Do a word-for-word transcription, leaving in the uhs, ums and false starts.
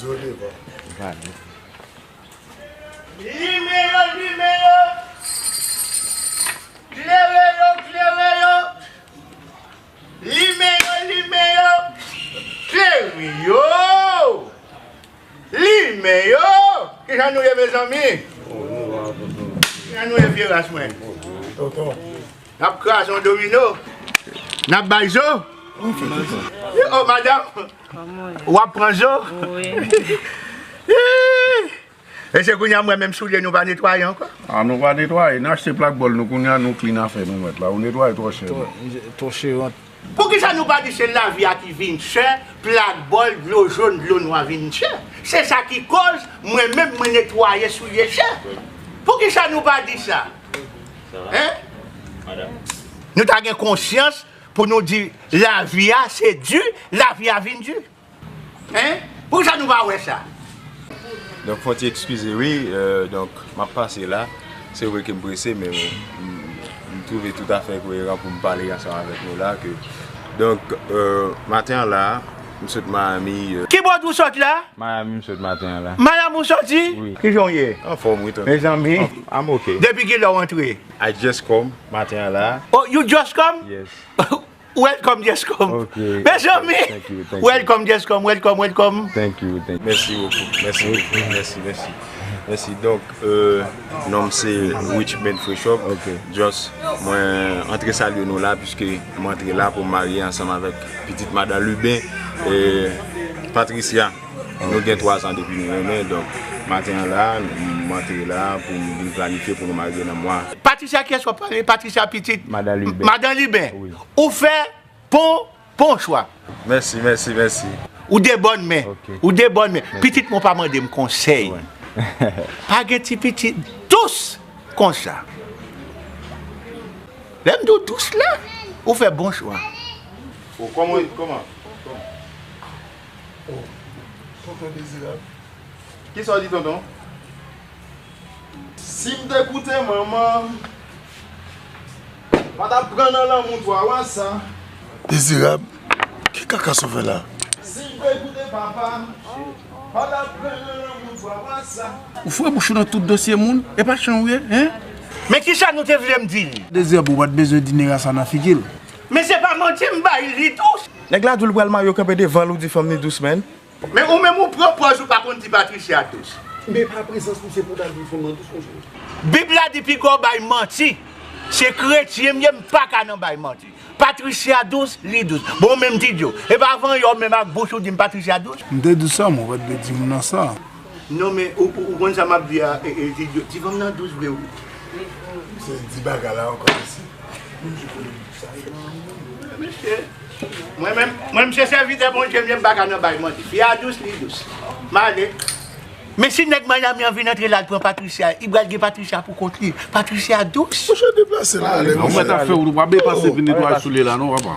Limen yo, limen yo. Klere yo, klere yo. Limen yo, limen yo. Klere yo. Limen yo. Kijan nou ye, mezanmi? Kijan nou ye, vye ras mwen? N ap kraze yon domino. N ap bay zo. Oh, madanm. W ap pran zo? Wi. E se kounye a m wè menm soulye nou pa netwaye ankò. A, nou pa netwaye. N achte plak bòl nou, kounye a nou clean afè nou mèt la. Ou netwaye twò chè. Twò, twò chè rant. Poukisa nou pa di se lavi a ki vin chè, plak bòl, dlo jòn, dlo nwa vin chè? Se sa ki koz mwen menm mwen netwaye soulye chè. Poukisa nou pa di sa? Hein? Nou ta gen konsyans pou nou di lavi a se di, lavi a vin di. Hein? Poukisa nou pa wè sa? Donk, fò ti eskize, wi. Euh, donk, m ap pase la. Se vre ke m prese, men m, m, m twouve toutafè koyeran pou m pale ansanm avèk nou la. Ke, donk, euh, maten an la, m sot Miami. Euh, ki bò w sot la? Miami, m sot maten an la. Miami w soti? Wi. Kijan w ye? Anfòm, wi, tonton. Mezanmi. I'm okay. Depi kilè w antre? I just come maten an la. Oh, you just come? Yes. Welcome, just come. Ok. Mezanmi! Thank you, thank you. Welcome, just come. Welcome, welcome. Thank you, thank you. Mèsi bokou. Mèsi bokou. Mèsi, mèsi. Mèsi. Donk, euh, non m se Richmond Frechop. Ok. Just, mwen antre salye nou la, piske mwen antre la pou m marye ansanm avèk pitit madan Lubin, e Patricia. Nou gen twa zan depi nou renmen, donk, maten an la, m antre la pou m vin planifye pou nou marye nan mwa. Patricia, kiyès w ap pale? Patricia pitit Madan Liben. Madan Liben. Wi. Ou fè bon, bon chwa. Mèsi, mèsi, mèsi. Ou de bòn men. Ok. Ou de bòn men. Mèsi. Pitit mwen pa mande m konsèy. Wè. Pa gen ti pitit dous konsa. Lè m di w dous la, ou fè bon chwa. O, kòman, kòman? Oh, tonton Dezirab. Kisa w di, tonton? Si m te koute manman, m pa t ap pran nan lanmou twa wa sa. Dezirab, ki kaka sa w fè la? Si m te koute papa, m pa t ap pran nan lanmou twa wa sa. Ou foure bouch ou nan tout dosye moun, e pa chan ou ye, en? Men kisa nou te vle m di li? Dezirab, ou pa t bezwen di nèg sa nan figi l. Men se pa manti m bay li tou. Nèg la di w l pral marye, w kanpe devan l, ou di fanm ni dous, man. Men ou menm ou pran pòz ou pa konn di Patricia dous. Men pa prezans misye pou w ta di fanm nan dous, monchè. Bib la di piga w bay manti. Se kretyen m ye, m pa ka nan bay manti. Patricia dous, li dous. Bon, ou menm ti Djo. E pa vanyè w menm ak bouch ou di m Patricia dous? M te dous sèlman, ou pa t dwe di moun nan sa. Non, men ou, ou, ou konn sa m ap di a, e, e, ti Djo, ti fanm nan dous vre wi. Se di bagay la ankò isi. Mesye, mwen menm, mwen m se sèvitè Bondye m ye, m pa ka nan bay manti. Fi a dous, li dous. M ale. Men si nèg Miami an vin antre la, l pran Patricia, li pral gen Patricia pou kont li. Patricia dous. Monchè, deplase la, ale, monchè. Ou mèt ap fè wout, ou pa bezwen pase vin netwaye soulye la, non, papa.